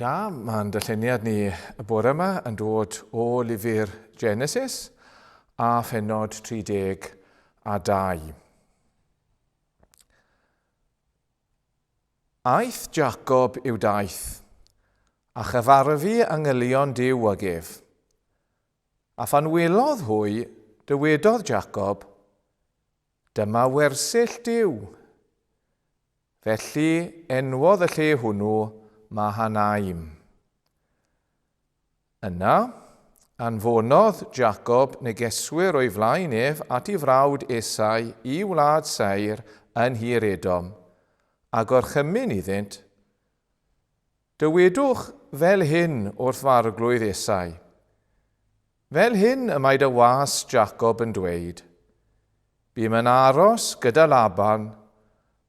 Da, mae'n darlleniad ni y bore yma yn dod o lyfr Genesis a phenod 32. Aeth Jacob i'w daith, a chyfarfu angylion Duw ag ef. A phan welodd hwy, dywedodd Jacob, Dyma wersyll Duw! Felly enwodd y lle hwnnw Mahanaim. Yna, anfonodd Jacob negeswyr o'i flaen ef at ei frawd Esau i wlad Seir yn nhir Edom, a gorchymyn iddynt, Dywedwch fel hyn wrth f'arglwydd Esau, Fel hyn y mae dy was Jacob yn dweud, Bûm yn aros gyda Laban,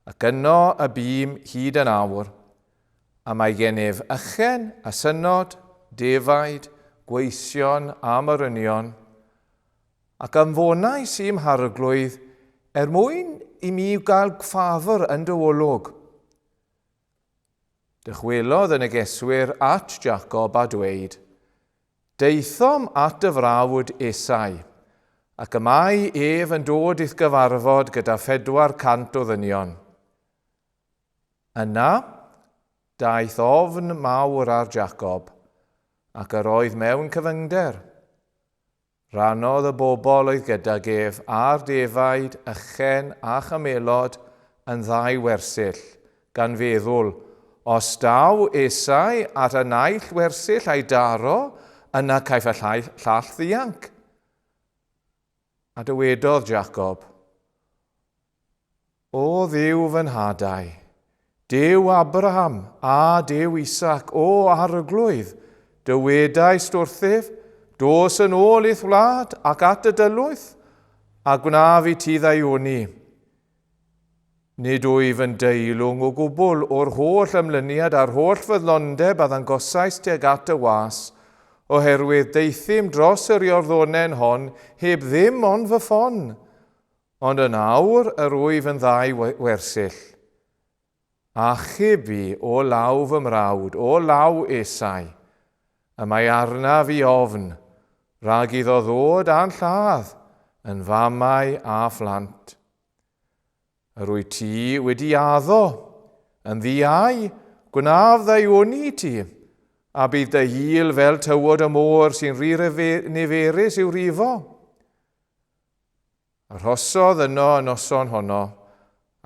ac yno y bûm hyd yn awr, a mae gennyf ychen a synod, defaid, gweision a morynion, ac anfonais i'm harglwydd er mwyn i mi gael ffafr yn dy olwg. Dychwelodd y negeswyr at Jacob a dweud, Daethom at dy frawd Esau, ac y mae ef yn dod i'th gyfarfod gyda 400 o ddynion. Yna, daeth ofn mawr ar Jacob, ac yr oedd mewn cyfyngder. Rhannodd y bobl oedd gydag ef a'r defaid, ychen a chamelod yn ddau wersyll, gan feddwl, Os daw Esau at y naill wersyll a'i daro, yna caiff y llall ddianc. A dywedodd Jacob, O Dduw fy nhadau, Duw Abraham a Duw Isaac, o Arglwydd, dywedaist wrthyf, Dos yn ôl i'th wlad ac at dy dylwyth, a gwnaf i ti ddaioni. Nid wyf yn deilwng o gwbl o'r holl ymlyniad a'r holl fyddlondeb a ddangosais tuag at dy was, oherwydd deuthum dros yr Iorddonen hon heb ddim ond fy ffon, Ond yn awr yr wyf yn ddau wersyll. Achub fi o law fy mrawd, o law Esau. Y mae arnaf i ofn, rhag iddo ddod a'n lladd, yn famau a phlant. Yr wyt ti wedi addo, yn ddiau, gwnaf ddaioni i ti, a bydd dy hil fel tywod y môr sy'n rhy niferus i'w rifo. Arhosodd yno y noson honno,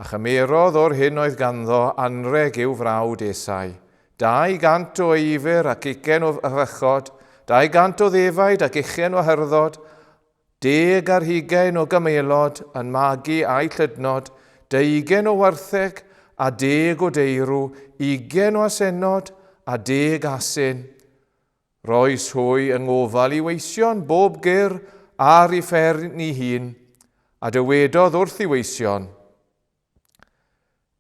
a chymerodd o'r hyn oedd ganddo anrheg i'w frawd Esau, 200 o eifr ac ugain o fychod, 200 o ddefaid ac uchen o hyrddod, 20 o gamelod yn magu a'u llydnod, deugain o wartheg a deg o deirw, ugain o asennod a deg asyn. Rhoes hwy yng ngofal i weision bob gyr ar ei phen ei hun, a dywedodd wrth ei weision,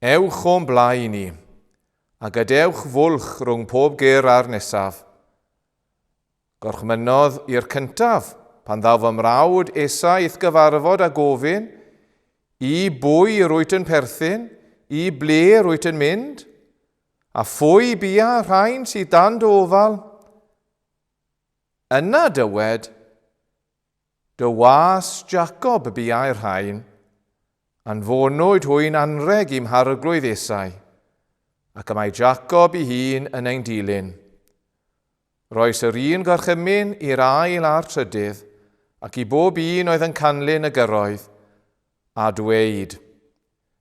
Ewch o'm blaen i, a gadewch fwlch rhwng pob gyr a'r nesaf. Gorchmynnodd i'r cyntaf, pan ddaw fy mrawd Esau i'th gyfarfod a gofyn, I bwy rwyt yn perthyn? I ble rwyt yn mynd? A phwy bia rhain sydd dan dy ofal? Yna dywed, Dy was Jacob biau'r rhain, anfonwyd hwy'n anrheg i'm harglwydd Esau, ac y mae Jacob ei hun yn ein dilyn. Roes yr un gorchymyn i'r ail a'r trydydd, ac i bob un oedd yn canlyn y gyrroedd, a dweud,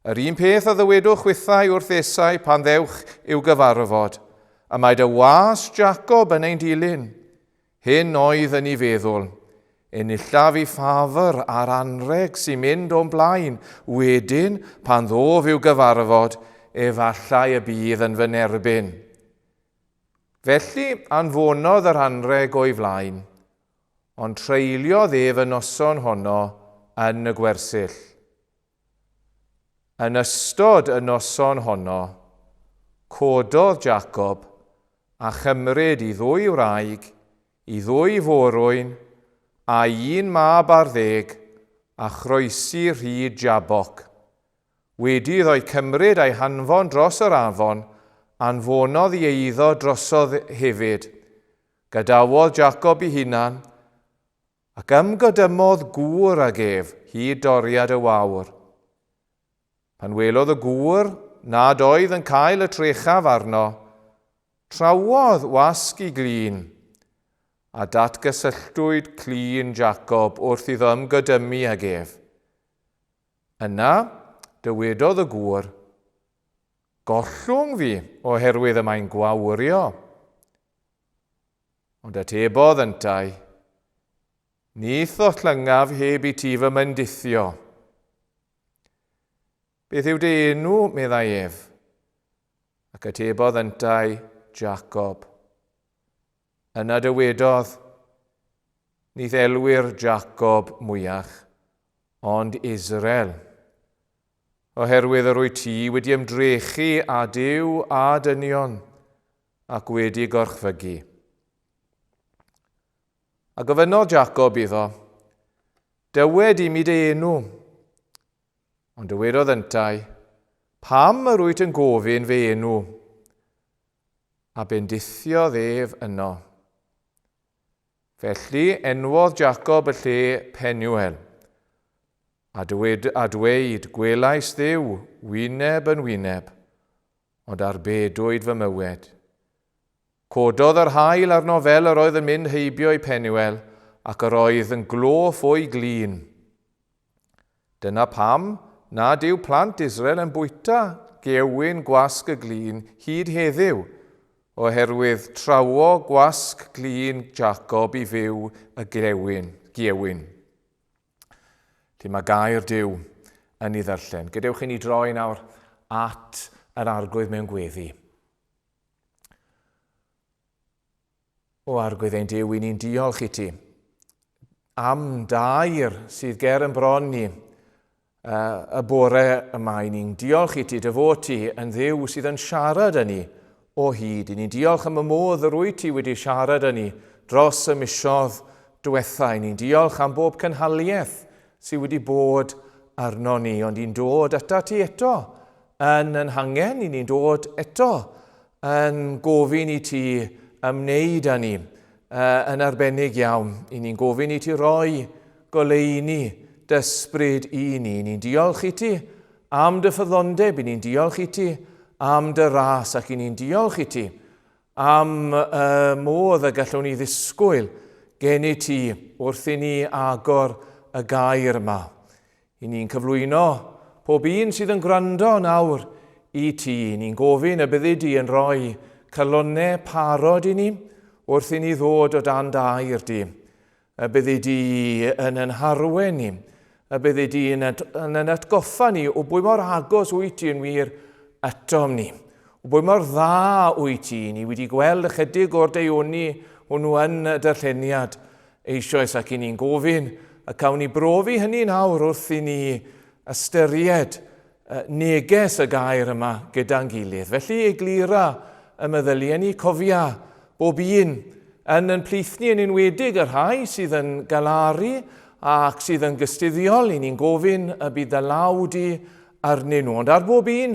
Yr un peth a ddywedwch chwithau wrth Esau pan ddewch i'w gyfarfod, y mae dy was Jacob yn ein dilyn. Hyn oedd yn ei feddwl, Enillaf i ffafr a'r anrheg sy'n mynd o'm blaen, wedyn, pan ddof i'w gyfarfod, efallai y bydd yn fy nerbyn. Felly, anfonodd yr anrheg o'i flaen, ond treuliodd ef y noson honno yn y gwersyll. Yn ystod y noson honno, cododd Jacob a chymryd i ddwy wraig, i ddwy forwyn, a'i un mab ar ddeg, a chroesi rhyd Jaboc. Wedi iddo'i cymryd a'i hanfon dros yr afon, Anfonodd ei eiddo drosodd hefyd. Gadawodd Jacob ei hunan, ac ymgodymodd gŵr ag ef hyd doriad y wawr. Pan welodd y gŵr nad oedd yn cael y trechaf arno, trawodd wasg i glun, a datgysylltwyd clun Jacob wrth iddo ymgodymu ag ef. Yna, dywedodd y gŵr, Gollwng fi, oherwydd y mae'n gwawrio. Ond atebodd yntau, Ni thollyngaf heb i ti fy mendithio. Beth yw dy enw? meddai ef. Ac atebodd yntau, Jacob. Yna dywedodd, Nid elwir Jacob mwyach, ond Israel. Oherwydd yr wyt ti wedi ymdrechu â Duw a dynion, ac wedi gorchfygu. A gofynnodd Jacob iddo, Dywed i mi dy enw. Ond dywedodd yntau, Pam yr wyt yn gofyn fy enw? A bendithiodd ef yno. Felly enwodd Jacob y lle Penuel, a dywed, a dweud, Gwelais Dduw wyneb yn wyneb, ond arbedwyd fy mywyd. Cododd yr haul arno fel yr oedd yn mynd heibio i Penuel, ac yr oedd yn gloff o'i glun. Dyna pam nad yw plant Israel yn bwyta gewyn gwasg y glun hyd heddiw, oherwydd trawo gwasg glun Jacob i fyw y gewyn. Giewyn. Lle mae gair Duw yn ei ddarllen. Gadewch i ni droi nawr at yr Arglwydd mewn gweddi. O Arglwydd ein Duw, i ni'n diolch i ti am dair sydd ger yn bron ni y bore yma. I ni'n diolch i ti dy fod ti yn Dduw sydd yn siarad â ni o hyd. I ni'n diolch am y modd yr wyt ti wedi siarad â ni dros y misoedd diwetha. I ni'n diolch am bob cynhaliaeth sydd wedi bod arno ni, ond i'n dod ata ti eto yn yn hangen, i ni'n dod eto yn gofyn i ti ymwneud â ni yn arbennig iawn. I ni'n gofyn i ti roi goleuni d'ysbryd i ni. Ni'n diolch i ti am dy ffyddlondeb, i ni'n diolch i ti am dy ras ac i ni'n diolch i ti am y modd y gallwn ni ddisgwyl gen i ti wrth i ni agor y gair yma. I ni'n cyflwyno pob un sydd yn gwrando nawr i ti. Ni'n gofyn y byddi di yn rhoi calonnau parod i ni wrth i ni ddod o dan dair di. Y byddi di yn yn harwen ni, y byddi di yn, yn yn atgoffa ni o bwy mor agos wyt ti yn wir atom ni, o bwy mor dda wyt ti. Ni wedi gweld ychydig o'r deioni hwnnw yn y darlleniad eisoes ac i ni'n gofyn y cawn ni brofi hynny nawr wrth i ni ystyried neges y gair yma gyda'n gilydd. Felly eglura y meddyliau ni, cofia bob un yn yn plith ni yn enwedig y rhai sydd yn galaru ac sydd yn gystuddiol, i ni'n gofyn y bydd dy law di arnyn nhw. Ond ar bob un,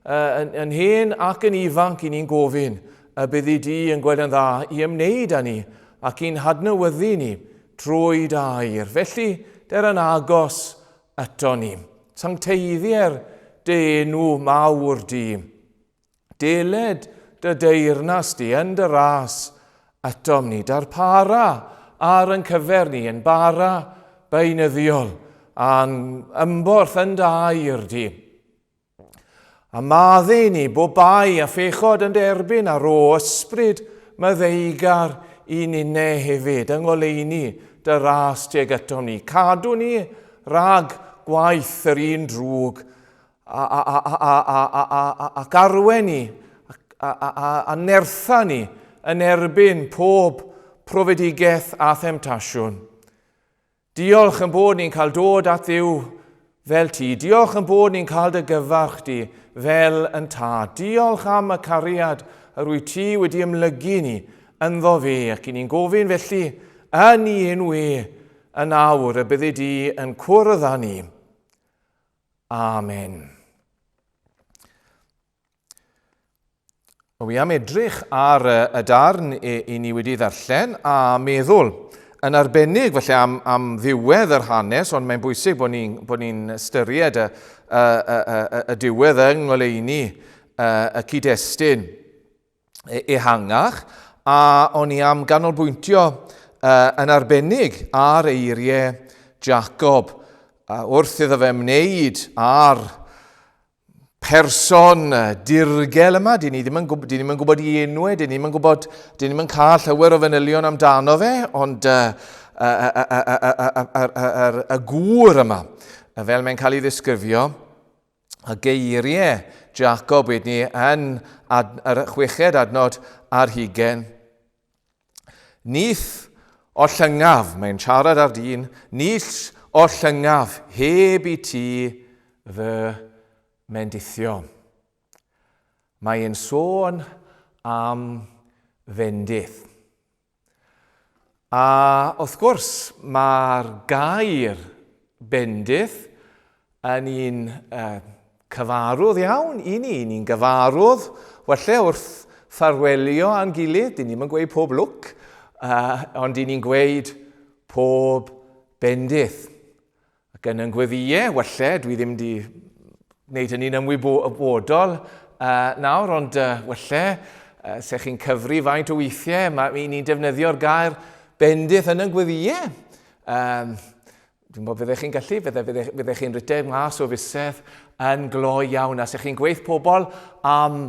yn, yn hen ac yn ifanc, i ni'n gofyn y byddi di yn gweld yn dda i ymwneud â ni ac i'n hadnewyddu ni trwy dy air. Felly, der yn agos ato ni. Sancteiddier dy enw mawr di. Deled dy deyrnas di yn dy ras atom ni. Darpara ar yn cyfer ni yn bara beunyddiol a'n ymborth yn dy air di. A madde i ni bob bai a phechod yn dy erbyn a rho ysbryd maddeugar i ninne hefyd yng ngoleuni dy ras tuag atom ni. Cadw ni rhag gwaith yr un drwg a, a, a, a, a, a, a, a, a, ac arwen ni a, a, a, a nertha ni yn erbyn pob profedigaeth a themtasiwn. Diolch yn bod ni'n cael dod at Dduw fel ti. Diolch yn bod ni'n cael dy gyfarch di fel yn tad. Diolch am y cariad yr wyt ti wedi ymlygu ni ynddo fe ac i ni'n gofyn felly yn i enw e yn awr y byddi di yn cwrdd â ni. Amen. Wi am edrych ar y, y darn i, i ni wedi ddarllen a meddwl yn arbennig felly am, am ddiwedd yr hanes, ond mae'n bwysig bod ni'n bod ni ystyried y, y, y, y, y diwedd yng ngoleuni y, y cyd-destun e, ehangach, a o'n i am ganolbwyntio uh, yn arbennig ar eiriau Jacob wrth iddo fe wneud ar person dirgel yma, dyn ni ddim yn, dyn ni ddim yn gwybod i enw e, dyn ni ddim yn gwybod, dyn ni ddim yn cael llawer o fanylion amdano fe, ond y gŵr yma, fel mae'n cael ei ddisgrifio, y geiriau Jacob wedyn ni yn ad, yr chweched adnod ar hugen. Nith o llyngaf, mae'n siarad ar dyn, nith o llyngaf, heb i ti fy mendithio. Mae'n sôn am fendith. A wrth gwrs, mae'r gair bendith yn un uh, cyfarwydd iawn i ni. Ni'n gyfarwydd, falle wrth ffarwelio â'n gilydd, dyn ni'n gweud pob lwc, uh, ond dyn ni'n gweud pob bendith. Ac yn yn gweddïau, walle, dwi ddim wedi gwneud hynny'n ymwybodol uh, nawr, ond uh, walle, uh, se chi'n cyfri faint o weithiau, mae ni'n defnyddio'r gair bendith yn yn gweddïau. Um, Dwi'n bod fyddech chi'n gallu, fydde, fydde, fyddech chi'n rhedeg mas o fusedd yn gloi iawn. A se chi'n gweith pobl am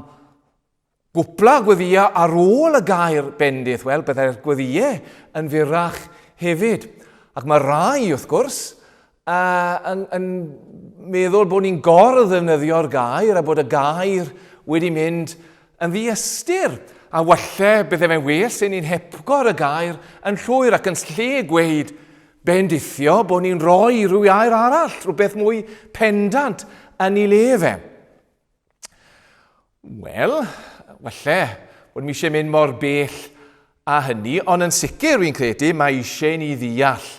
gwpla gweddïau ar ôl y gair bendith, wel, byddai'r gweddïau yn fyrrach hefyd. Ac mae rai, wrth gwrs, uh, yn, yn meddwl bod ni'n gor-ddefnyddio'r gair a bod y gair wedi mynd yn ddiystyr. A walle bydde fe'n well sy'n ni'n hepgor y gair yn llwyr ac yn lle gweud bendithio bod ni'n rhoi rhyw air arall, rhywbeth mwy pendant yn ei le fe. Wel, falle bod mi eisiau mynd mor bell â hynny, ond yn sicr fi'n credu mae eisiau ni ddeall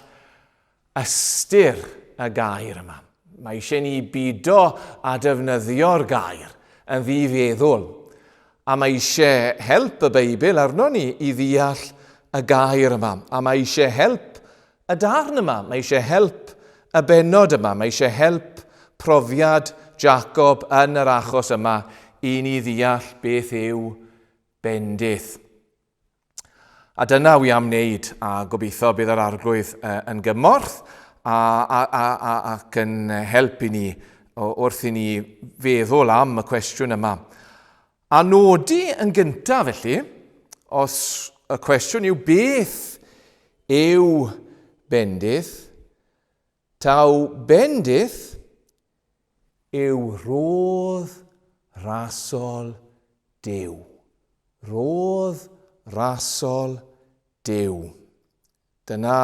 ystyr y gair yma. Mae eisiau ni bido a defnyddio'r gair yn ddifeddwl. A mae eisiau help y Beibl arno ni i ddeall y gair yma. A mae eisiau help y darn yma, mae eisiau help y bennod yma, mae eisiau help profiad Jacob yn yr achos yma i ni ddeall beth yw bendith. A dyna wi am wneud, a gobeithio bydd yr Arglwydd yn gymorth a, a, a, a, ac yn help i ni wrth i ni feddwl am y cwestiwn yma. A nodi yn gyntaf felly, os y cwestiwn yw beth yw bendith, taw bendith yw rhodd rasol Duw. Rhodd rasol Duw. Dyna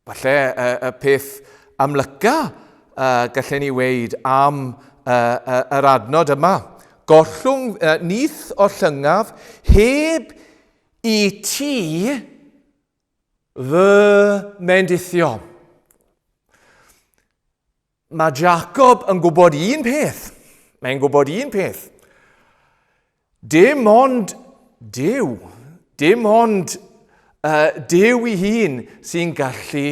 Falle y, y peth amlyca uh, gallen ni weid am uh, uh, yr adnod yma. Gollwng uh, nith o llyngaf heb i ti fy mendithio. Mae Jacob yn gwybod un peth. Mae'n gwybod un peth. Dim ond Duw, dim ond uh, Duw i hun sy'n gallu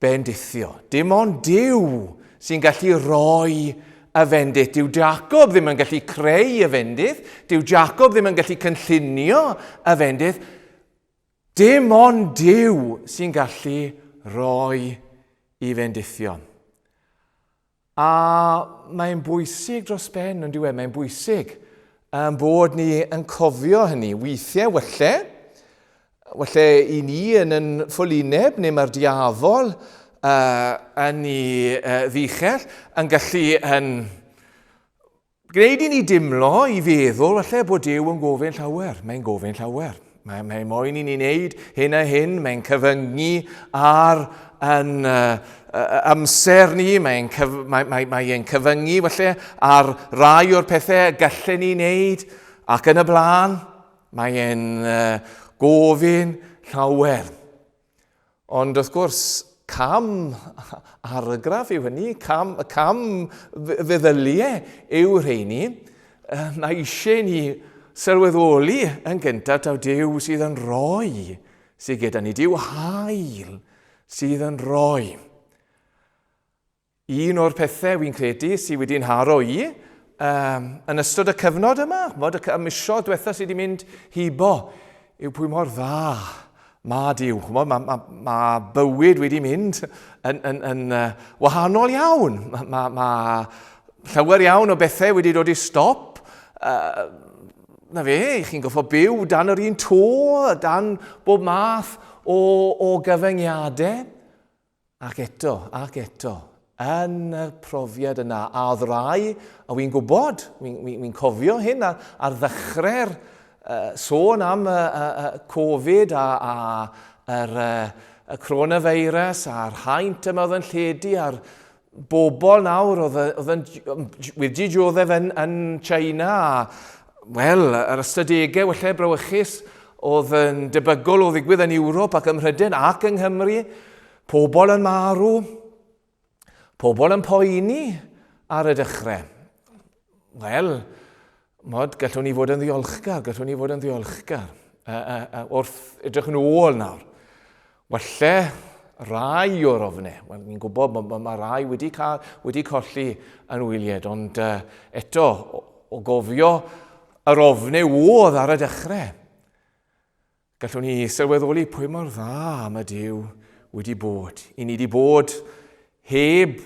bendithio. Dim ond Duw sy'n gallu rhoi y fendith. Dyw Jacob ddim yn gallu creu y fendith. Dyw Jacob ddim yn gallu cynllunio y fendith. Dim ond Duw sy'n gallu rhoi i fendithion. A mae'n bwysig dros ben, yn diwedd, mae'n bwysig um, bod ni yn cofio hynny. Weithiau, walle, walle i ni yn yn ffolineb neu mae'r diafol uh, yn ei uh, ddichell yn gallu yn Gwneud i ni dimlo i feddwl falle bod Duw yn gofyn llawer. Mae'n gofyn llawer. Mae, mae moyn i ni wneud hyn a hyn, mae'n cyfyngu ar yn uh, amser ni, mae'n cyf, mae, mae, mae cyfyngu falle ar rai o'r pethau gallen ni wneud ac yn y blaen. Mae'n uh, gofyn llawer. Ond wrth gwrs, cam argraff yw hynny, cam, cam feddyliau yw rheini. mae eisiau ni sylweddoli yn gyntaf taw Duw sydd yn rhoi sydd gyda ni. Duw hael sydd yn rhoi. Un o'r pethau wy'n credu sydd wedi'n haro i um, yn ystod y cyfnod yma, ch'mod, y misoedd diwetha sydd wedi mynd hibo, yw pwy mor dda mae Duw. Ch'mod, mae, ma, ma bywyd wedi mynd yn, yn, yn uh, wahanol iawn. Mae ma, ma llawer iawn o bethau wedi dod i stop. Na fe, chi'n goffo byw dan yr un to, dan bob math o, o gyfyngiadau. Ac eto, ac eto, yn y profiad yna, a oedd rai, a wy'n gwybod, wy'n wy, wy cofio hyn ar, ar ddechrau'r uh, sôn am y, y, y Covid a, a yr, uh, y coronavirus a'r haint yma oedd yn lledu a'r bobl nawr oedd, oedd yn, wedi dioddef yn, yn China a, wel, yr ystadegau wella brawychus oedd yn debygol o ddigwydd yn Ewrop ac ym Mhrydain ac yng Nghymru, pobl yn marw, pobl yn poeni ar y dechrau. Wel, mod, gallwn ni fod yn ddiolchgar, gallwn ni fod yn ddiolchgar uh, uh, uh, wrth edrych yn ôl nawr. Walle rai o'r ofne, wel, ni'n gwybod mae ma, ma rai wedi, cael, wedi colli yn wylied, ond uh, eto, o, o gofio yr ofne oedd ar y dechrau, gallwn ni sylweddoli pwy mor dda mae Duw wedi bod. I ni wedi bod heb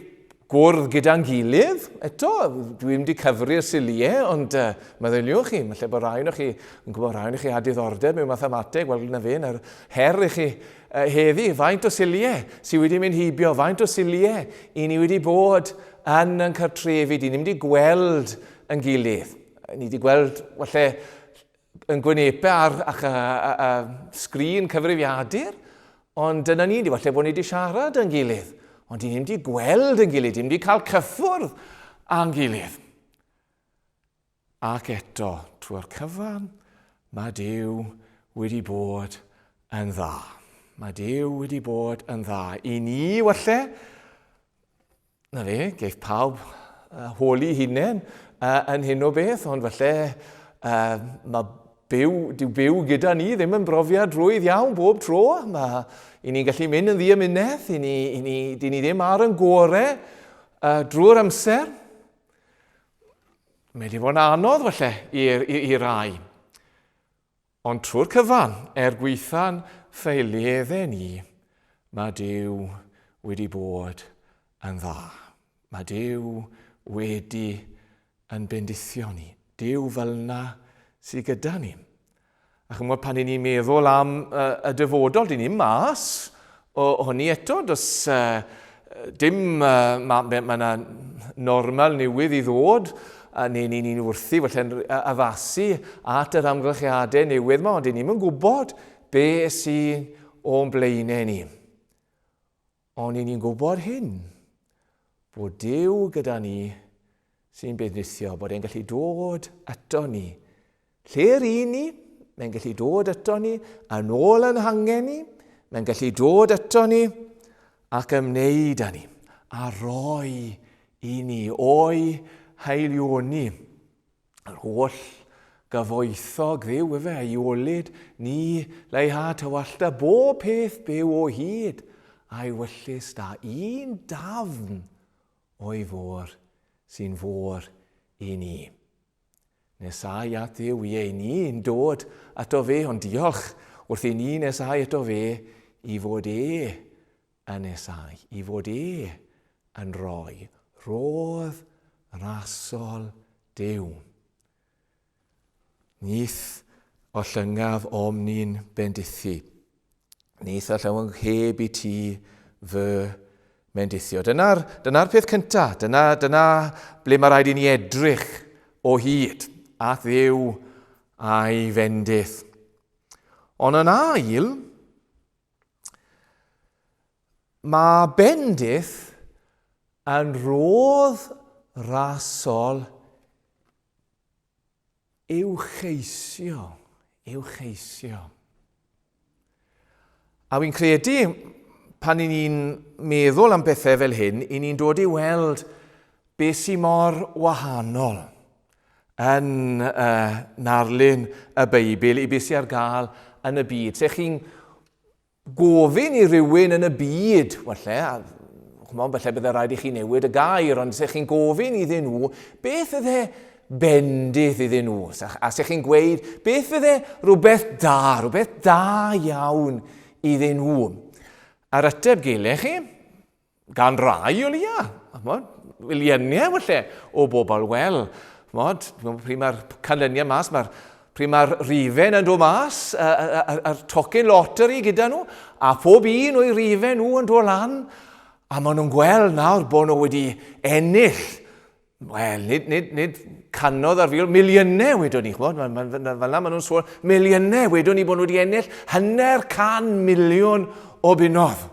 gwrdd gyda'n gilydd, eto, dwi ddim wedi cyfri'r siliau, ond uh, meddyliwch chi, falle bod rai o'ch chi, yn gwybod rai o'ch chi a diddordeb mewn mathemateg, wel na fe, na'r her i chi uh, heddi, faint o siliau sydd wedi mynd heibio, faint o siliau i ni wedi bod yn yn cartrefi, di ni wedi gweld yn gilydd. Ni wedi gweld, falle, yn gwynebau ar ach, a, a, a, sgrin cyfrifiadur, ond dyna ni, falle bod ni wedi siarad yn gilydd, ond di ni'n wedi gweld yn gilydd, di wedi cael cyffwrdd â'n gilydd. Ac eto, trwy'r cyfan, mae Duw wedi bod yn dda. Mae Duw wedi bod yn dda. I ni, falle, Na fe, geith pawb uh, holi hunain uh, yn hyn o beth, ond falle uh, mae byw, dyw byw gyda ni ddim yn brofiad rwydd iawn bob tro. Mae, i ni'n gallu mynd yn ddiamynedd, i ni, i ni, di ni ddim ar yn gore uh, drwy'r amser. Mae wedi bod yn anodd falle i, i, i rai. Ond trwy'r cyfan, er gwaetha'n ffeiliedde ni, mae Duw wedi bod yn dda. Mae Duw wedi yn bendithio ni. Duw fel yna sydd gyda ni. A chymod, pan i ni'n meddwl am uh, y dyfodol, dyn ni'n mas o hynny eto, does uh, dim, uh, mae ma yna normal newydd i ddod, a neu ni'n ni wrthi felly'n addasu at yr amgylchiadau newydd yma, ond ni'n yn gwybod be sy'n o'n blaenau ni. Ond ni'n gwybod hyn, bod Duw gyda ni sy'n bendithio, bod e'n gallu dod ato ni. Lle yr un ni, mae'n gallu dod ato ni, yn ôl yn hangen ni, mae'n gallu dod ato ni ac ymwneud â ni, a roi i ni o'i haelioni. Yr holl gyfoethog Dduw efe, a'i olud ni leiha tywallta bob peth byw o hyd, a'i wyllys da un dafn o'i fôr sy'n fôr i ni. Nesau at Dduw, ie, i ni'n dod ato fe, ond diolch wrth i ni nesau ato fe i fod e yn nesau, i fod e yn rhoi rhodd rasol Duw. Nith ollyngaf om ni'n bendithu. Nith ollywng heb i ti fy mendithio. Dyna'r dyna peth cyntaf, dyna, dyna ble mae rhaid i ni edrych o hyd at Dduw a'i fendith. Ond yn ail, Mae bendith yn rhodd rasol i'w cheisio, i'w cheisio. A wy'n credu, pan i ni'n meddwl am bethau fel hyn, i ni'n dod i weld beth sy'n mor wahanol. yn uh, narlun y Beibl i beth sydd ar gael yn y byd. Se chi'n gofyn i rywun yn y byd, falle, a chymod, falle bydde rhaid i chi newid y gair, ond se chi'n gofyn iddyn nhw, beth fydde bendith iddyn nhw? A se chi'n gweud, beth fydde rhywbeth da, rhywbeth da iawn iddyn nhw? A'r ateb gelech chi, gan rai o leia, ch'mod, miliynau falle o bobl, wel, ch'mod, pryd mae'r canlyniad mas, mae'r pryd mae'r rifen yn dod mas, y tocyn lottery gyda nhw, a phob un o'i rifen nhw yn dod lan, a maen nhw'n gweld nawr bod nhw wedi ennill. Wel, nid, nid, nid canodd ar fil, miliynau wedwn ni, ch'mod, ma, ma, fel yna maen nhw'n sôn, miliynau wedwn ni bod nhw wedi ennill 500 miliwn o bunnoedd.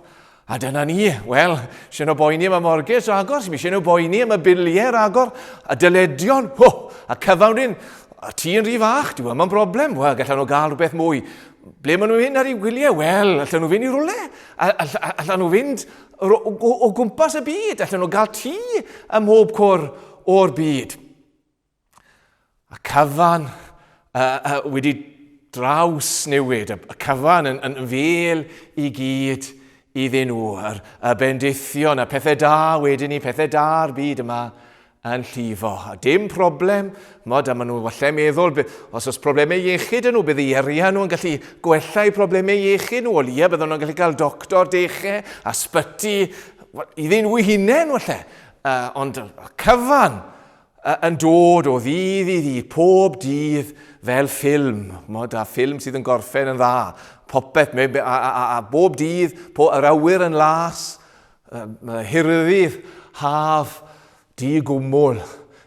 A dyna ni, wel, eisiau nhw boeni am y mortgage ragor, eisiau nhw boeni am y biliau ragor, a dyledion, ho, a cyfan wedyn, a ti yn rhy fach, dyw e'n broblem, wel, gallan nhw gael rhywbeth mwy. Ble maen nhw'n mynd ar eu gwyliau? Wel, allan nhw fynd i rwle, allan nhw fynd o gwmpas y byd, allan nhw gael tŷ ym mhob cwr o'r byd. A cyfan uh, uh, wedi draws newid, y cyfan yn, yn fel i gyd iddyn nhw, yr, y bendithion, y pethau da wedyn ni, pethau da'r byd yma yn llifo. A dim problem, mod, a maen nhw falle meddwl, os oes problemau iechyd yn nhw, bydd eu arian nhw yn gallu gwella eu problemau iechyd nhw, o leia bydden nhw'n gallu cael doctor deche, a sbyty, iddyn nhw hunain falle. Ond y cyfan yn dod o ddydd i ddydd, pob dydd fel ffilm, mod, a ffilm sydd yn gorffen yn dda. Popeth, a, a, a, a bob dydd, po, yr awyr yn las, hirddydd, haf, Di gwmwl,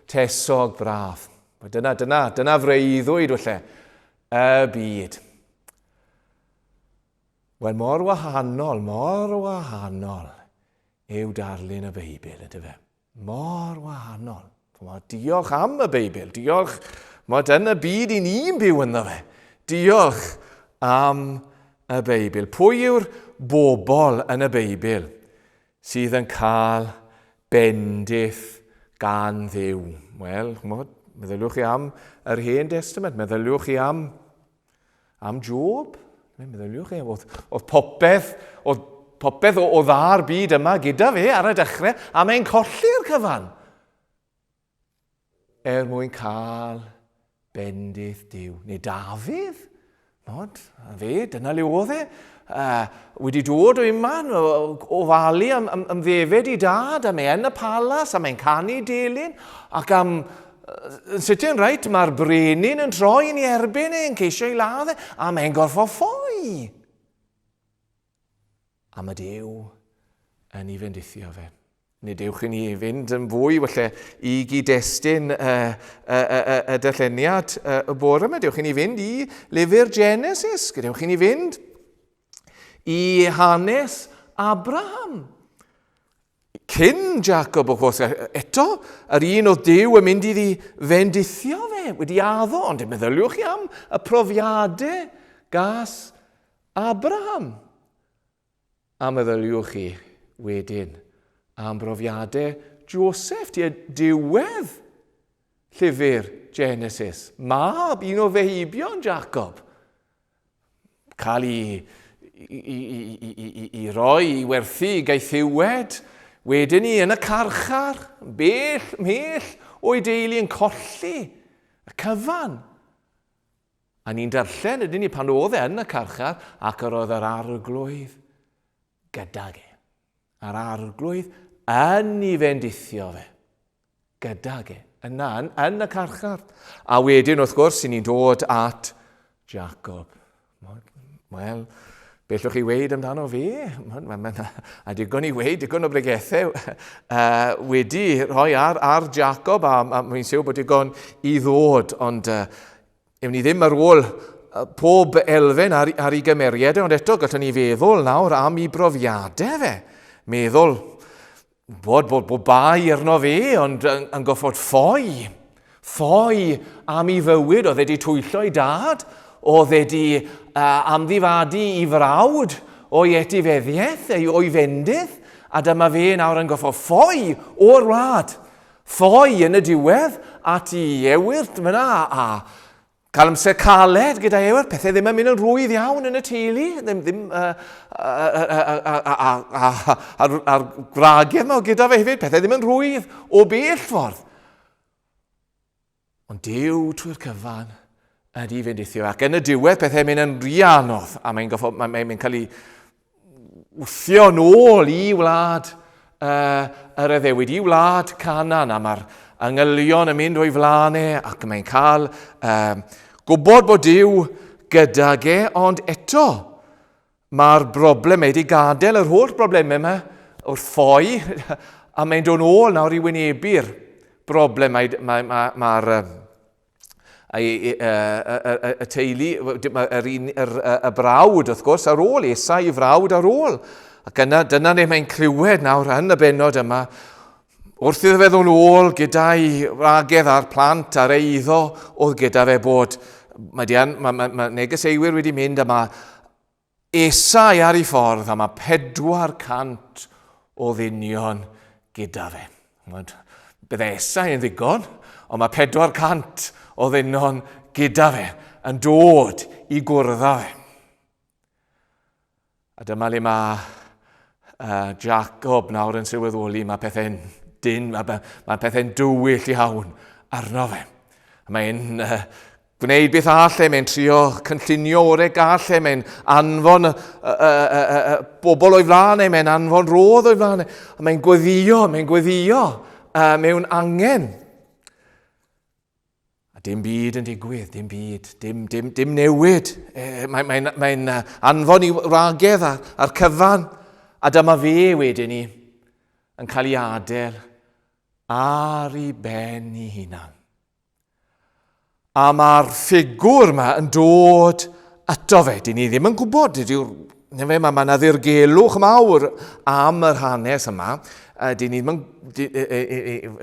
tesog braf. Dyna, dyna, dyna freuddwyd falle, y byd. Wel, mor wahanol, mor wahanol yw darlun y Beibl, ydy fe? Mor wahanol. Diolch am y Beibl, diolch mod yn y byd i ni'n byw ynddo fe. Diolch am y Beibl. Pwy yw'r bobl yn y Beibl sydd yn cael bendith gan Dduw? Wel, ch'mod, meddyliwch chi am yr Hen Testament, meddyliwch chi am, am Job, meddyliwch chi, oedd, oedd popeth, oedd popeth o, o dda'r byd yma gyda fe ar y dechrau, a mae'n colli'r cyfan. Er mwyn cael bendith Duw. Neu Dafydd, mod, a fe, dyna le oedd e, wedi dod o unman, o, o falu am, am, am ddefed i dad, a mae yn y palas, a mae'n canu delyn, ac am, yn sydyn, reit, mae'r brenin yn troi yn ei erbyn e, yn ceisio ei ladd e, a mae'n gorfod ffoi. A mae Duw yn ei fendithio fe. Nid ewch i ni fynd yn fwy falle i gyd-destun y, y, y, y, y darlleniad y bore yma. Dewch i ni fynd i lyfr Genesis. Gadewch i ni fynd i hanes Abraham. Cyn Jacob, o gwrs, eto, yr un oedd Duw yn mynd iddi fendithio fe, wedi addo, ond meddyliwch chi am y profiadau gas Abraham. A meddyliwch chi wedyn am brofiadau Joseph tua diwedd llyfr Genesis. Mab un o feibion Jacob. Cael ei, i, i, i, i, i roi, i werthu, i gaethiwed. Wedyn ni yn y carchar, bell, mhell o'i deulu yn colli y cyfan. A ni'n darllen, ydyn ni, pan oedd e yn y carchar, ac yr oedd yr arglwydd gydag e. A'r arglwydd yn ei fendithio fe. Gydag e. Yna, yn, yn y carchar. A wedyn, wrth gwrs, i ni'n dod at Jacob. Wel, beth llwch chi weid amdano fe? A digon i weid, digon o bregethau uh, wedi rhoi ar, ar Jacob, a, a mae'n siŵr bod digon i ddod, ond uh, Ewn ni ddim ar ôl pob elfen ar, ar ei gymeriad, e, ond eto gallwn ni feddwl nawr am ei brofiadau fe. Meddwl bod, bod, bod bai arno fe, ond yn, yn goffod ffoi. Ffoi am ei fywyd, oedd wedi twyllo ei dad, oedd wedi uh, amddifadu i frawd o'i etifeddiaeth, ei, o'i fendith, a dyma fe nawr yn goffod ffoi o'r wlad. ffoi yn y diwedd at i ewyrth fyna a cael amser caled gyda ewyrth, pethau ddim yn mynd yn rhwydd iawn yn y teulu, ddim, ddim, a'r gwragedd yma gyda fe hefyd, pethau ddim yn rhwydd o bell ffordd. Ond Duw trwy'r cyfan ydy fendithio. Ac yn y diwedd pethau'n mynd yn rhy anodd a mae'n goffo, mae, mae'n cael ei wthio nôl i wlad uh, yr addewid, i wlad Canan, a mae'r angylion yn mynd o'i flaen e ac mae'n cael uh, gwybod bod Duw gydag e, ond eto Mae'r broblem, mae wedi gadael yr holl broblemau yma wrth ffoi, a mae'n dod nôl nawr i wynebu'r broblem. Mae'r mae, mae, mae y, y, y, y teulu, yr un, yr, y brawd, wrth gwrs, ar ôl, Esau i frawd ar ôl. Ac yna, dyna le mae'n clywed nawr yn y benod yma, wrth iddo fe ddod nôl gyda'i wragedd a'r plant a'r eiddo oedd gyda fe bod mae, dian, mae, mae, mae negeseuwyr wedi mynd a mae Esau ar ei ffordd a mae 400 o ddynion gyda fe. Bydde Esau yn ddigon, ond mae 400 o ddynion gyda fe yn dod i gwrdd â fe. A dyma le mae Jacob nawr yn sylweddoli, mae pethau'n dyn, mae, mae pethau'n dywyll iawn arno fe. Mae'n gwneud beth all e, mae'n trio cynllunio orau gall e, mae'n anfon y, y, y, y, y, bobl o'i flaen e, mae'n anfon rodd o'i flaen e, a mae'n gweddio, mae'n gweddio mewn angen. A dim byd yn digwydd, dim byd, dim, dim, dim newid. E, Mae'n mae, mae, mae anfon i wragedd a'r, ar cyfan. A dyma fe wedyn ni yn cael ei adael ar ei ben ei hunan. A mae'r ffigwr yma yn dod ato fe. Dyn ni ddim yn gwybod, dyw'r Neu fe, mae yna ddirgelwch mawr am yr hanes yma. Dyn ni ddim yn...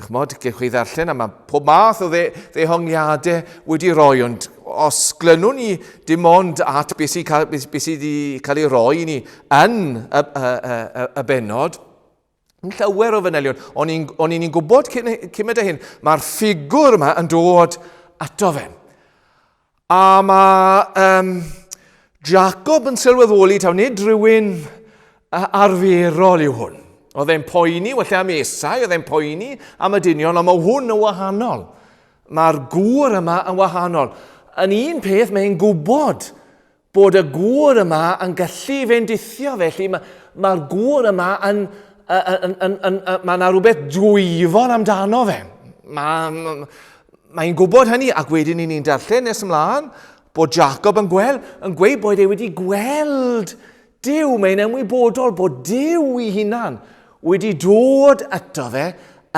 Chymod, gewch chi ddarllen, a mae pob math o dde, ddehongliadau wedi rhoi, ond os glynwn ni dim ond at beth sy'n cael, beth, beth sydd wedi cael ei roi i ni yn y, y, y, y, y benod, yn llawer o fanylion, ond ni'n on ni'n gwybod cyn, cyn hyn, mae'r ffigwr yma yn dod ato fe. A mae um, Jacob yn sylweddoli taw nid rhywun arferol yw hwn. Oedd e'n poeni, wella am Esau, oedd e'n poeni am y dynion, ond mae hwn yn wahanol. Mae'r gŵr yma yn wahanol. Yn un peth, mae'n gwybod bod y gŵr yma yn gallu fendithio, felly mae'r mae gŵr yma yn, yn, yn, yn, yn, mae yna rhywbeth dwyfol amdano fe. Mae, Mae'n gwybod hynny, ac wedyn i ni'n darllen nes ymlaen bod Jacob yn gweld, yn gweud bod e wedi gweld Duw, mae'n ymwybodol bod Duw i hunan wedi dod ato fe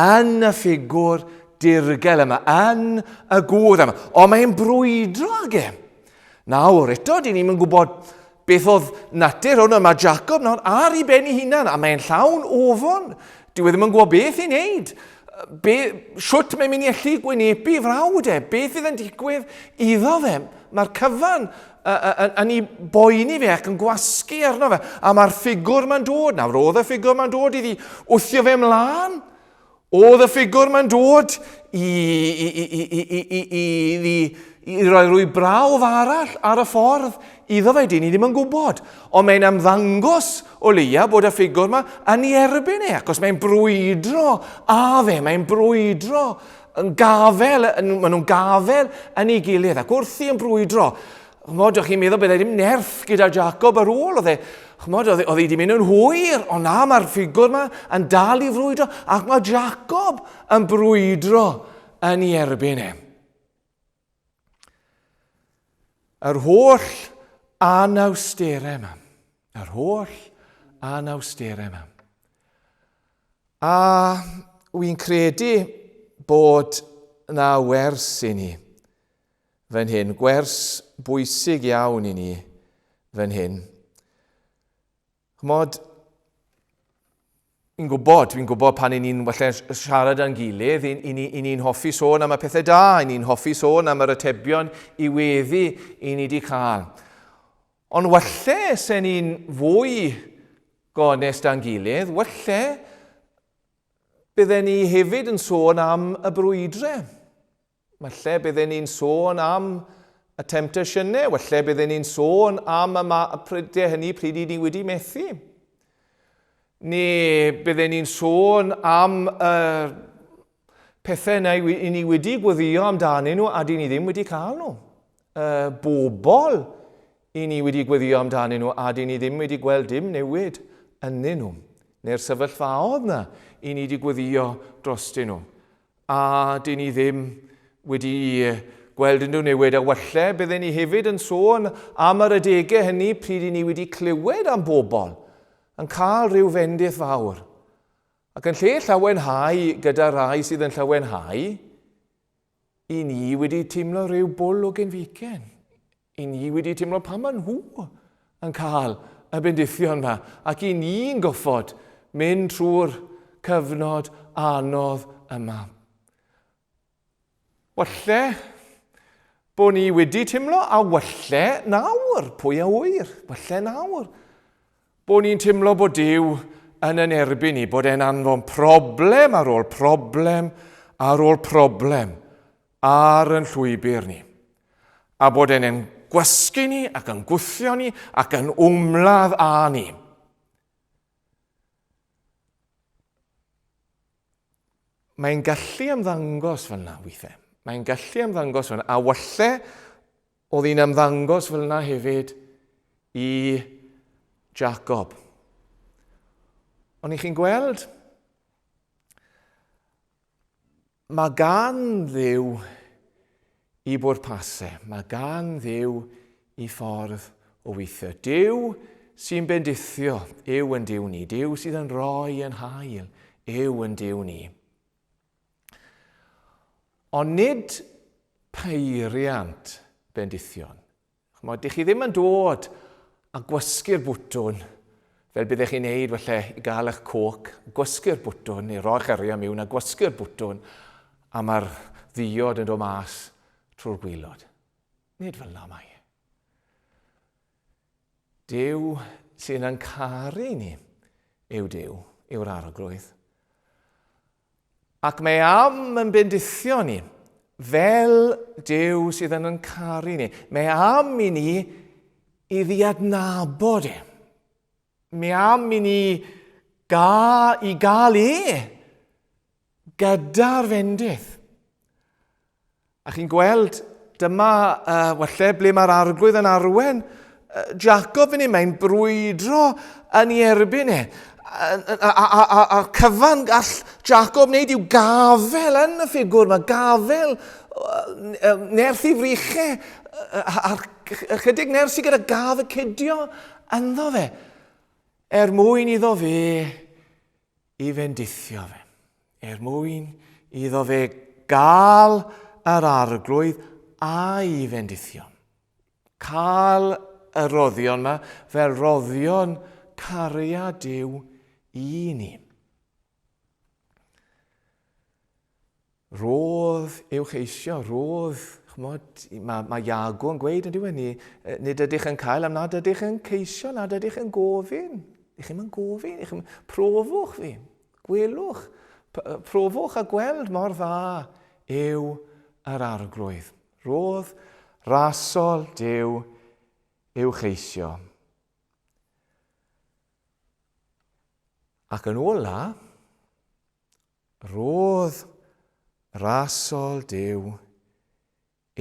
yn y ffigwr dirgel yma, yn y gŵr yma. Ond mae'n brwydro ag e. Nawr, eto, dyn ni'n gwybod beth oedd natur hwn, mae Jacob nawr ar ei ben ei hunan, a mae'n llawn ofon. Dyw e ddim yn gwybod beth i wneud. Be, shwt mae'n mynd i allu gwynebu frawd e? Beth fydd yn digwydd iddo fe? Mae'r cyfan yn ei boeni fe ac yn gwasgu arno fe. A mae'r ffigwr ma'n dod. Nawr, oedd y ffigwr ma'n dod iddi wthio fe ymlaen. Oedd y ffigwr ma'n dod i, i, i, i, i, i, i, i, i, i roi rwy brawf arall ar y ffordd iddo fe, dyn ni ddim yn gwybod. Ond mae'n ymddangos o leia bod y ffigwr yma yn ei erbyn e, ac os mae'n brwydro a fe, mae'n brwydro yn gafel, yn, maen nhw'n gafel yn ei gilydd, ac wrthi yn brwydro, Chymod, o'ch chi'n meddwl byddai ddim nerth gyda Jacob ar ôl, oedd e, chymod, oedd e, oedd e wedi mynd yn hwyr, ond na, mae'r ffigwr yma yn dal i frwydro, ac mae Jacob yn brwydro yn ei erbyn e. Yr holl anawsterau yma, yr holl anawsterau yma. A wy'n credu bod na wers i ni fan hyn, gwers bwysig iawn i ni fan hyn. Chymod, fi'n gwybod, fi'n gwybod pan i ni'n falle siarad â'n gilydd, i, i, i ni'n hoffi sôn am y pethau da, i ni'n hoffi sôn am yr atebion i weddi i ni wedi cael. Ond walle se ni'n fwy gonest â'n gilydd, walle Bydden ni hefyd yn sôn am y brwydrau. Falle bydden ni'n sôn am y temptasiynau, falle bydden ni'n sôn am y, y prydau hynny pryd i ni wedi methu. Neu bydden ni'n sôn am y pethau yna i ni wedi gweddio amdanyn nhw a dyn ni ddim wedi cael nhw. Y bobl i ni wedi gweddio amdanyn nhw a dyn ni ddim wedi gweld dim newid ynddyn nhw. Neu'r sefyllfaoedd yna i ni wedi gweddio drostyn nhw. A dyn ni ddim wedi gweld unrhyw newid. A walle bydden ni hefyd yn sôn am yr adegau hynny pryd i ni wedi clywed am bobl yn cael rhyw fendith fawr. Ac yn lle llawenhau gyda rai sydd yn llawenhau, i ni wedi teimlo rhyw bwl o genfigen. I ni wedi teimlo pam maen nhw yn cael y bendithion yma ac i ni'n goffod mynd trwy'r cyfnod anodd yma. Walle bod ni wedi teimlo, a walle nawr, pwy a ŵyr, walle nawr, bod ni'n teimlo bod Duw yn yn erbyn ni, bod e'n anfon problem ar ôl problem ar ôl problem ar yn llwybr ni. A bod e'n ein gwasgu ni ac yn gwthio ni ac yn ymladd â ni. Mae'n gallu ymddangos fel yna weithiau. Mae'n gallu ymddangos fel yna. A walle oedd hi'n ymddangos fel yna hefyd i Jacob. Ond i chi'n gweld, Mae gan Dduw i bwrpasau. Mae gan Dduw i ffordd o weithio. Duw sy'n bendithio yw yn Duw ni. Duw sydd yn rhoi yn hael yw yn Duw ni. Ond nid peiriant bendithion. Ch'mod, dych chi ddim yn dod a gwasgu'r bwtwn fel byddech chi'n neud falle i gael eich coc, gwasgu'r bwtwn neu roi'ch arian mewn a gwasgu'r bwtwn a mae'r ddiod yn dod mas trwy'r gwylod. Nid fel yna mae. E. Duw sy'n yn caru ni yw Duw, yw'r arglwydd. Ac mae am yn bendithio ni fel Duw sydd yn yn caru ni. Mae am i ni i ddiadnabod e. Mae am i ni ga, i gael e gyda'r fendith. A chi'n gweld, dyma uh, walle ble mae'r arglwydd yn arwen uh, Jacob yn ei, mae'n brwydro yn ei erbyn e. A, a, a, a, a cyfan gall Jacob wneud yw gafel yn y ffigwr, mae gafel nerth i frychau, a'r chydig nerth sydd gyda gaf y cydio ynddo fe, er mwyn iddo fe i fendithio fe, er mwyn iddo fe gael yr arglwydd a'i fendithio. Cael y roddion yma fel roddion cariad Duw i ni. Rodd i'w cheisio, rodd, chmod, mae, mae Iago yn gweud yn diwedd ni, nid ydych yn cael am nad ydych yn ceisio, nad ydych yn gofyn. Ych chi'n gofyn, ych chi'n profwch fi, gwelwch, profwch a gweld mor dda yw yr arglwydd. Rodd rasol Duw i'w cheisio. Ac yn ola, Rodd rasol Duw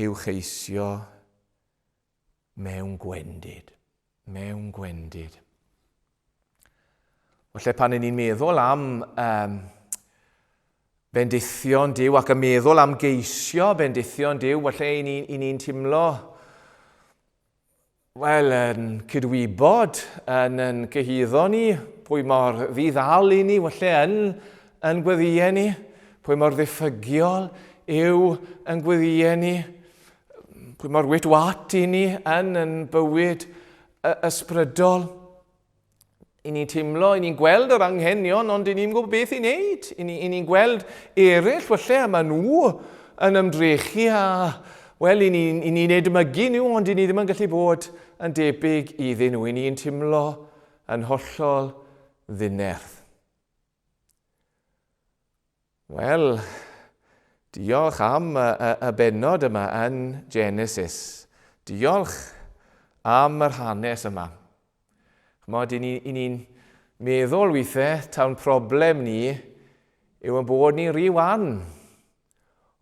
i'w cheisio mewn gwendid. Mewn gwendid. Felly pan ni'n meddwl am um, bendithion Duw ac yn meddwl am geisio bendithion Duw, felly i ni'n ni, teimlo Wel, yn cydwybod, yn, yn cyhuddo ni, pwy mor ddi-ddal i ni, falle yn, yn gweddïau ni, pwy mor ddiffygiol yw yn gweddïau ni, pwy mor wit-wat i ni yn, yn bywyd ysbrydol. I ni'n teimlo, i ni'n gweld yr anghenion, ond i ni'n gwybod beth i wneud. I ni'n ni gweld eraill, falle, a maen nhw yn ymdrechu a, wel, i ni'n ni, ni edmygu nhw, ond i ni ddim yn gallu bod yn debyg iddyn nhw. I ni'n teimlo yn hollol ddinerth. Wel, diolch am y, y, y bennod yma yn Genesis. Diolch am yr hanes yma. Chymod, i ni'n ni meddwl weithiau tawn problem ni yw yn bod ni'n rhy wan.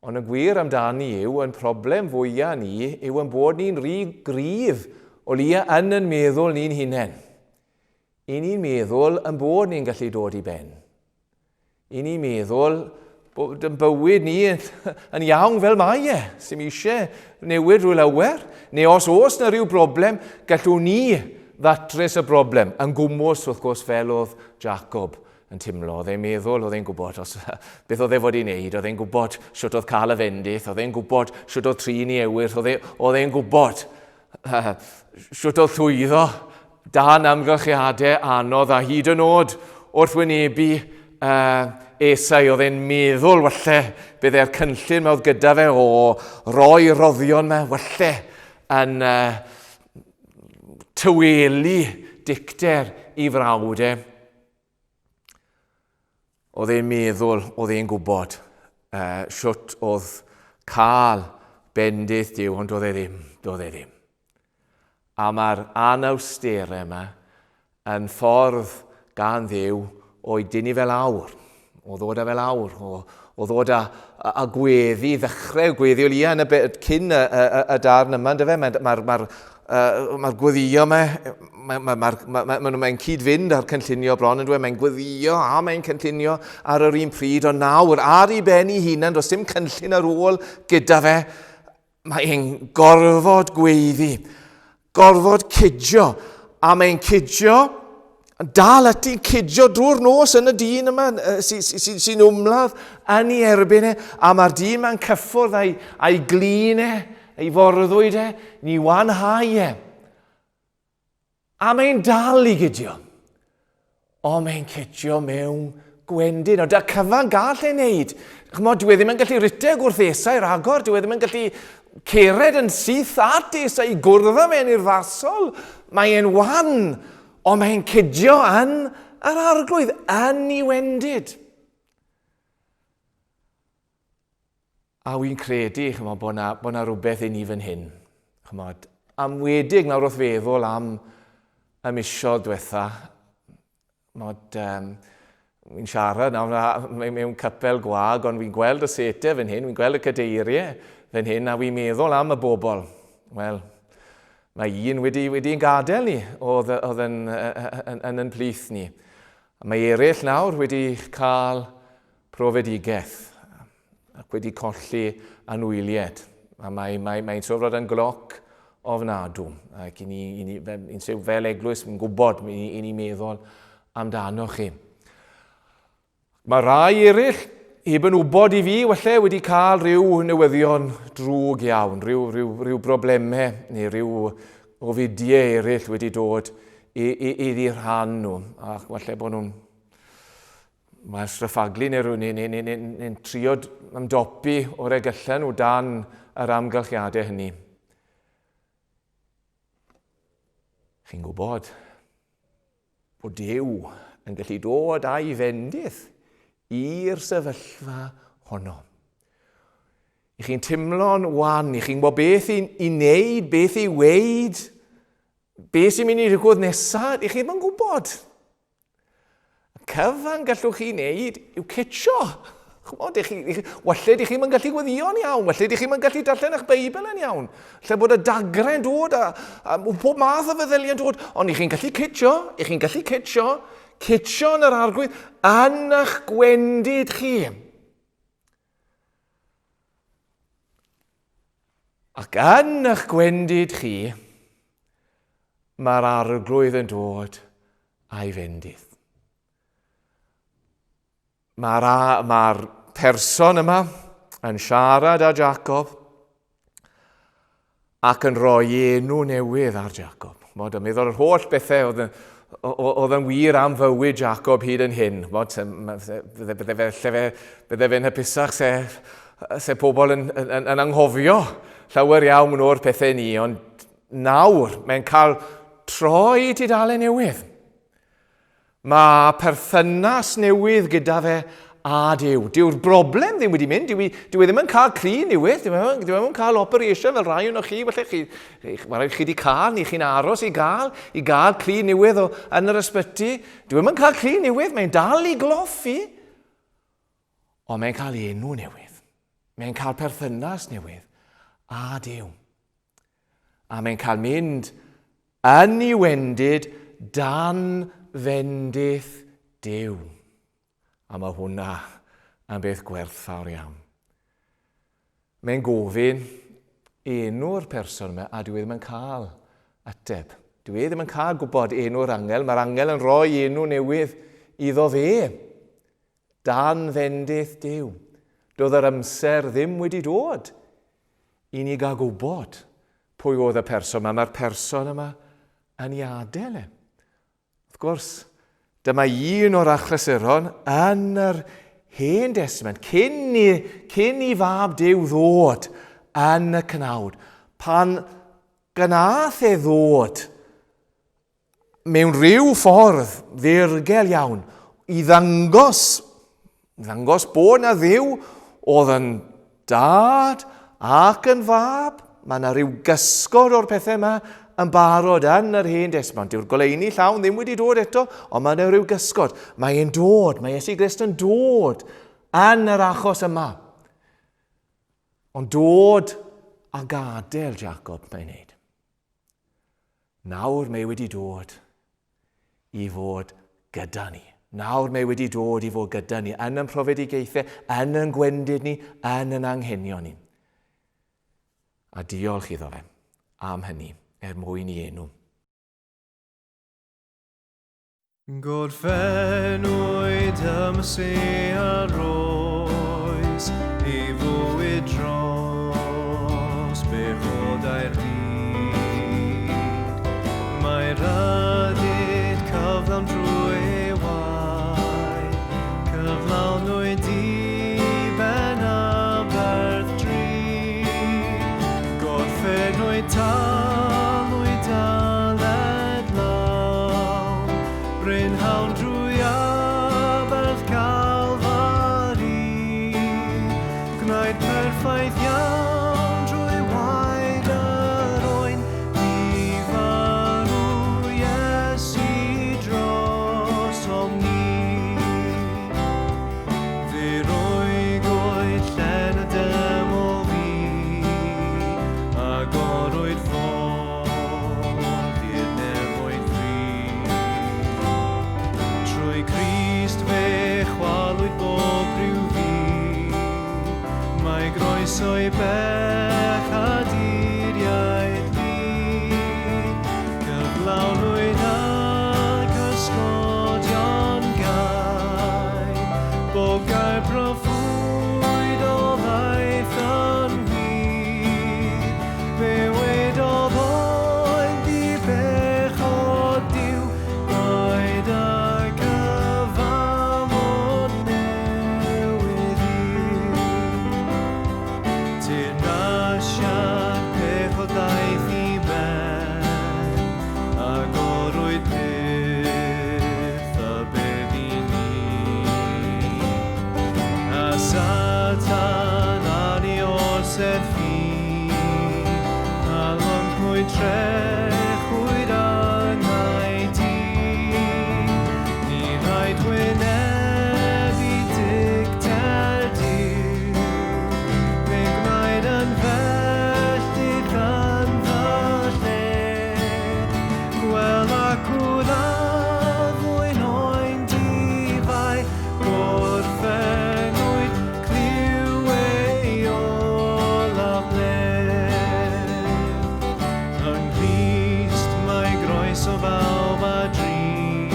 Ond y gwir amdani yw, yn problem fwyaf ni yw yn bod ni'n rhy gryf o leia yn yn meddwl ni'n hunain. I ni'n meddwl yn bod ni'n gallu dod i ben. I ni'n meddwl bod yn bywyd ni yn iawn fel mae e, sy'n eisiau newid rhyw lawer, neu os oes na rhyw broblem, gallwn ni ddatrys y broblem, yn gwmws wrth gwrs fel oedd Jacob yn timlo, oedd e'n meddwl, oedd e'n gwybod os, beth oedd e fod i wneud, oedd e'n gwybod sut oedd cael y fendith, oedd e'n gwybod sut oedd trin i ewyll, oedd e, e'n gwybod sut oedd llwyddo dan amgylchiadau anodd a hyd yn oed wrth wynebu uh, Esau oedd e'n meddwl falle bydde'r cynllun ma oedd gyda fe o roi roddion ma falle yn uh, tywelu dicter i frawd e. Oedd e'n meddwl, oedd e'n gwybod uh, shwt oedd cael bendith Duw, ond oedd e ddim, doedd e ddim. A mae'r anawsterau yma yn ffordd gan Dduw o'i dynnu fel awr, o ddod â fel awr, o, o ddod â, a, a gweddi, ddechrau gweddi o lia yn y, cyn y, y, y, y darn yma, ynddo fe? Mae'r mae, mae, mae, mae gweddio yma, mae'n mae, mae, mae, mae, mae, mae cyd-fynd â'r cynllunio bron yn dweud, mae'n gweddio a mae'n cynllunio ar yr un pryd, ond nawr, ar ei ben ei hunan, does dim cynllun ar ôl gyda fe, mae e'n gorfod gweiddi, gorfod cydio, a mae'n cydio, dal ati'n cydio drwy'r nos yn y dyn yma sy'n sy, sy, sy ymladd yn ei erbyn e, a mae'r dyn yma'n cyffwrdd a'i, a'i glin e, ei forddwyd e, ni wanhau e. A mae'n dal i gydio. O, mae'n cydio mewn gwendid. O, da cyfan gall ei wneud. Chymod, dwi e ddim yn gallu rhedeg wrth Esau ragor, dwi e ddim yn gallu cered yn syth at Esau i gwrdd â fe'n urddasol. Mae e'n wan, ond mae'n cydio yn yr arglwydd, yn ei wendid. A wy'n credu, chymod, bod na, bod na rhywbeth i ni fan hyn. Chymod, amwedig nawr wrth feddwl am y misoedd diwetha. Chymod, um, wy'n siarad nawr mewn capel gwag, ond wy'n gweld y sete fan hyn, wy'n gweld y cadeiriau fan hyn, a wy'n meddwl am y bobl. Wel, mae un wedi, wedi'n gadael ni, oedd, oedd yn, yn, yn, yn, yn plith ni. A mae eraill nawr wedi cael profedigaeth ac wedi colli anwyliaid. A mae, mae, mae'n siŵr fod yn gloc ofnadw. Ac i ni, i ni, fel, fel eglwys, yn gwybod, i, i ni meddwl amdano chi. Mae rai eraill, heb yn wybod i fi, falle wedi cael rhyw newyddion drwg iawn, rhyw, rhyw, rhyw broblemau neu rhyw ofidiau eraill wedi dod i, i, iddi rhan nhw. Ac falle bod nhw'n Mae'r stryffaglu neu rhywun neu, neu, neu, neu, neu trio ymdopi o'r egyllau nhw dan yr amgylchiadau hynny. Chi'n gwybod bod Duw yn gallu dod â'i fendith i'r sefyllfa honno. I chi'n teimlo'n wan, i chi'n gwybod beth i, i wneud, beth i weid, beth sy'n mynd i ddigwydd nesaf, i chi ddim yn gwybod. Y cyfan gallwch chi wneud yw citsio. Chymod, chi, chi, walle dych chi'n gallu gweddïo'n iawn, walle dych chi'n gallu darllen eich Beibl yn iawn, lle bod y dagrau'n dod a, a pob math o feddyliau'n dod, ond i chi'n gallu citsio, i chi'n gallu citsio, citsio yn yr arglwydd yn eich gwendid chi. Ac yn eich gwendid chi, mae'r arglwydd yn dod a'i fendith. Mae'r, mae person yma yn siarad â Jacob ac yn rhoi enw newydd ar Jacob. Mod, yn meddwl yr holl bethau oedd yn, oedd yn wir am fywyd Jacob hyd yn hyn. Mod, bydde, bydde, fe, fe, bydde fe'n hypusach se, se pobl yn, yn, yn, yn anghofio llawer iawn o'r pethau ni, ond Nawr, mae'n cael troi tudalen newydd. Mae perthynas newydd gyda fe a Duw. Dyw'r broblem ddim wedi mynd, dyw, dyw e ddim yn cael clun newydd, dyw e ddim yn cael operation fel rhai o'n chi, falle chi, mae rhaid chi wedi cael, neu chi'n aros i gael, i gael clun newydd o, yn yr ysbyty. Dyw e ddim yn cael clun newydd, mae'n dal i gloffi. Ond mae'n cael enw newydd. Mae'n cael perthynas newydd a Duw. A mae'n cael mynd yn ei wendid dan fendith Duw. A mae hwnna yn beth gwerthfawr iawn. Mae'n gofyn enw'r person yma a dwi e ddim yn cael ateb. Dwi e ddim yn cael gwybod enw'r angel. Mae'r angel yn rhoi enw newydd iddo fe. Dan fendith Duw. Doedd yr amser ddim wedi dod i ni gael gwybod pwy oedd y person yma. Mae'r person yma yn ei adael e. Wrth gwrs, dyma un o'r achlysuron yn yr Hen Destament, cyn i, cyn i fab Duw ddod yn y cnawd, pan gnath e ddod mewn rhyw ffordd ddirgel iawn i ddangos, ddangos bod na Dduw oedd yn dad ac yn fab. Mae yna rhyw gysgod o'r pethau yma yn barod yn yr Hen Destament. Dyw'r goleuni llawn ddim wedi dod eto, ond mae yna rhyw gysgod. Mae e'n dod, mae Iesu Grist yn dod yn yr achos yma. Ond dod a gadael Jacob mae'n neud. Nawr mae wedi dod i fod gyda ni. Nawr mae wedi dod i fod gyda ni yn yn profedigaethau, yn yn gwendid ni, yn yn anghenion ni. A diolch iddo fe am hynny er mwyn i enw. Gorffennwyd y Meseia roes ei fywyd dros bechodau'r byd. Mae rhyddid cyflawn drwy ei waith, cyflawnwyd diben aberth drud. Gorffennwyd talwyd dyled lawn, Brynhawn drwy aberth Calfari, Gwnaed perffaith iawn drwy waed yr oen, Bu farw Iesu drosom ni. Fe rwygwyd llen y deml fu, agorwyd ffordd i'r nefoedd fri. Trwy Grist fe chwalwyd bob rhyw fyd, mae groeso i bechaduriaid lu. Cyflawnwyd ac ysgodion gau, bob gair proffwyd o ddaeth yn wir. Fe wedodd oen ddibechod Duw, paid â cyfamod newydd yw. Teyrnasiad pechod ddaeth i ben, agorwyd pyrth y bedd i ni. A Satan ar ei orsedd fu, a lyncwyd trechwyd angau di. Ni rhaid wynebu dicter Duw, fe gwnaed yn felltith yn fy lle. Gwel ac wrth oen difai, gorffennwyd clyw ei olaf lef. Yng Nghrist mae groeso bawb a dri,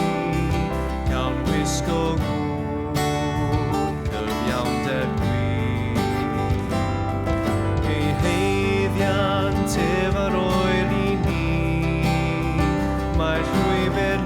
cawn wisgo gŵn cyfiawnder gwir. Ei haeddiant ef ar oer i ni, mae'r llwybr